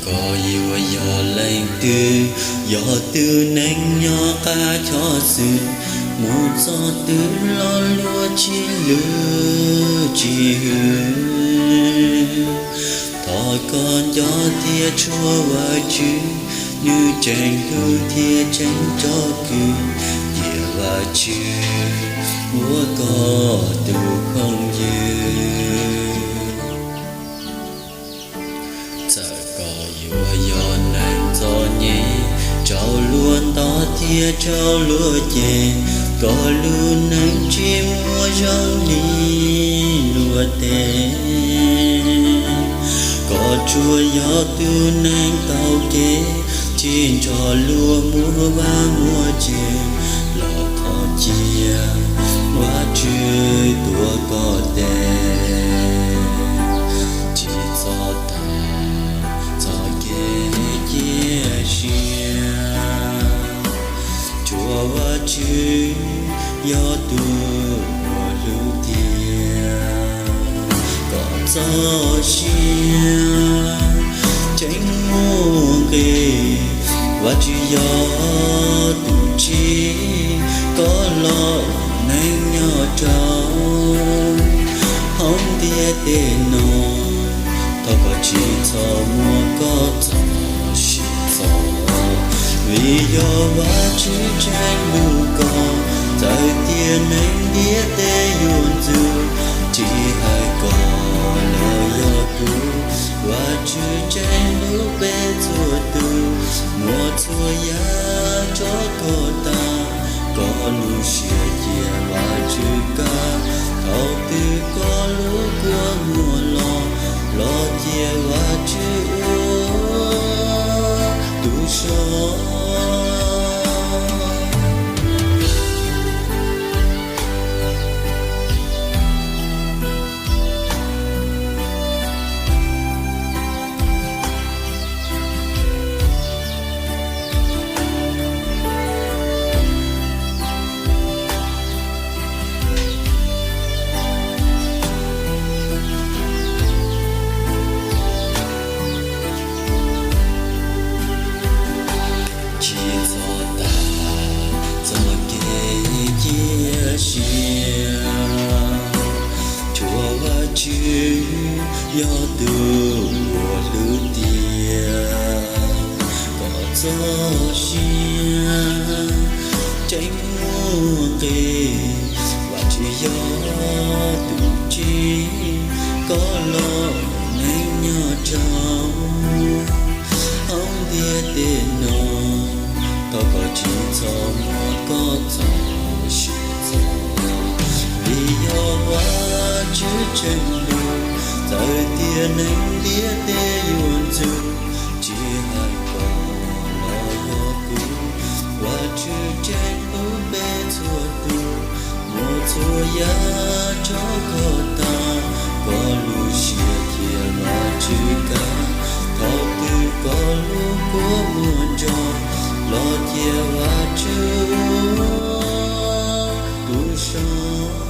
Koj yuav yog leej twg? Yog tus neeg nyob qab choj xwm, mus txog twg los luag tsis hlub tsis hwm. Thov koj nco thiab tshuav Vajtswv, nws tseem hlub thiab tseem tsom kwm, cia Vajtswv ua koj tus phooj ywg. Txawm koj yuav yog neeg txom nyem, raug luag nto thiab raug luag cem, koj lub neej tsis muaj zoo li luag tej. Koj tsuas yog tus neeg taug kev, tsis nrog luag muaj vaj muaj tsev, los thov cia Vajtswv tuav koj tes. Tsis txhob tas txoj kev cia siab, tsuav Vajtswv yog tus uas hlub tiag. Koj txoj sia tseem muaj nqis, Vajtswv yog tus tsim koj los ua neej nyob rau hauv ntiaj teb no. Thov koj tsis txhob muab koj txoj sia txo, vim yog Vajtswv tseem hlub koj. Txawm tias neeg ntiaj teb yuav ntxub, tsis hais koj los yog kuv, Vajtswv tseem hlub peb txhua tus, muab txhua yam rau koj tag. Koj lub siab cia Vajtswv kaj, thaum twg koj lub kua muag los, los cia Vajtswv ua tus so. Tsis txhob tas txoj kev cia siab, tsuav Vajtswv yog tus uas hlub tiag. Koj txoj sia tseem muaj nqis, Vajtswv yog tus tsim koj los ua neej nyob rau hauv ntiaj teb no. Thov koj tsis txhob muab koj txoj sia txo, vim yog Vajtswv tseem hlub. Txawm tias neeg ntiaj teb yuav ntxub, tsis hais koj los yog kuv, Vajtswv tseem hlub peb txhua tus, muab txhua yam rau koj tag. Koj lub siab cia Vajtswv kaj, thaum twg koj lub kua muag nrog, los cia Vajtswv ua tus so.